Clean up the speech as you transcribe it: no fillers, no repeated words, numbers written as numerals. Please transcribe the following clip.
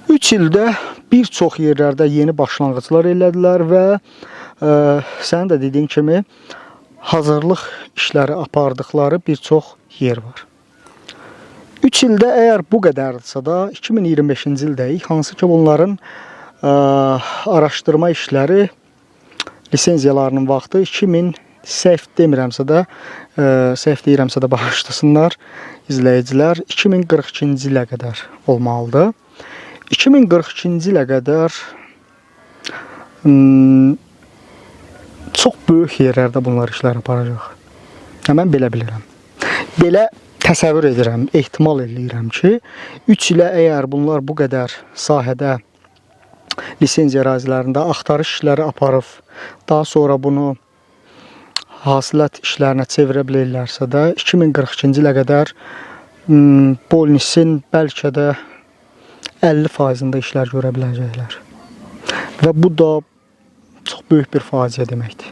3 ildə bir çox yerlərdə yeni başlanğıclar elədilər və sənin də dediyin kimi hazırlıq işləri apardıqları bir çox yer var. 3 ildə əgər bu qədərdirsə də 2025-ci ildəyik, hansı ki bunların araşdırma işləri lisenziyalarının vaxtı 2000 səhv demirəmsə də, səhv deyirəmsə də bağışlasınlar izləyicilər, 2042-ci ilə qədər olmalıdır. 2042-ci ilə qədər çox böyük yerlərdə bunlar işlər aparacaq. Mən belə bilirəm. Belə təsəvvür edirəm, ehtimal eləyirəm ki, 3 ilə əgər bunlar bu qədər sahədə lisenziya ərazilərində axtarış işləri aparıb, daha sonra bunu hasilat işlərinə çevirə bilirlərsə də 2042-ci ilə qədər Bolnisin bəlkə də 50%-ində işlər görə biləcəklər. Və bu da çox böyük bir faciə deməkdir.